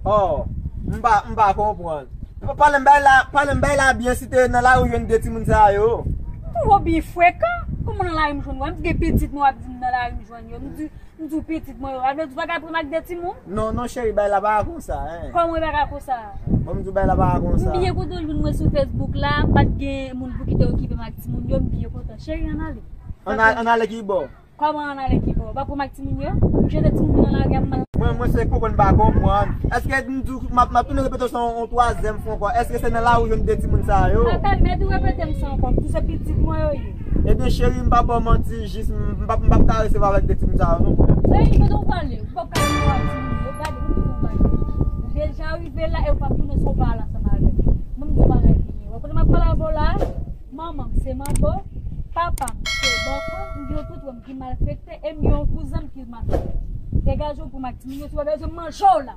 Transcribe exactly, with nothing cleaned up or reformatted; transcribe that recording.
Oh, m pa, m pa konprann. Pale m bay la, pale m bay la byen si te nan lari w jwenn de timoun sa yo. Ou twò byen frekan. Kòman nan lari m jwenn ou? M gen pitit mwen w ap di m nan lari m jwenn yo. M di, m di w pitit mwen yo. Sa vle di w pa ka pran m ak de timoun? Non, non, cheri, bay la pa konsa, en. Kòman e pa ka konsa? Bon, m di w bay la pa konsa. M byen kontan w jwenn mwen sou Facebook la, m pa t gen moun pou ki te okipe m ak timoun yo, m byen kontan. Cheri, ann ale. Ann ale ki bò? Kòman ann ale ki bò? Ou pa pran m ak timoun yo? M jete timoun yo nan lari a, m mal. Mwen, mwen se koko m pa konprann. Èske m di w, m ap, m ap tounen repete w sa yon, yon twazyèm fwa ankò? Èske se nan lari w jwenn de timoun sa yo? Papa, mèt ou repete m sa ankò, m di w se pitit mwen yo ye. Ebyen, cheri, m pa ba w manti, jis m, m p ap, m p ap ka resevwa avèk de timoun sa yo, non, mwen. Cheri, kote w prale? Ou p ap ka resevwa timoun yo, gade, kote w prale? Ou deja rive la e ou p ap tounen sou pale ansanm avè m. Mwen, m di w bagay ki ye. Ou kote m ap pale avè w la? Manman m se manbo, papa m se bòkò, m gen yon tout wè m ki malfekte, e m gen yon kouzen m ki malfekte. Degaje w pou m ak timoun yo, si w pa bezwen m manje w la.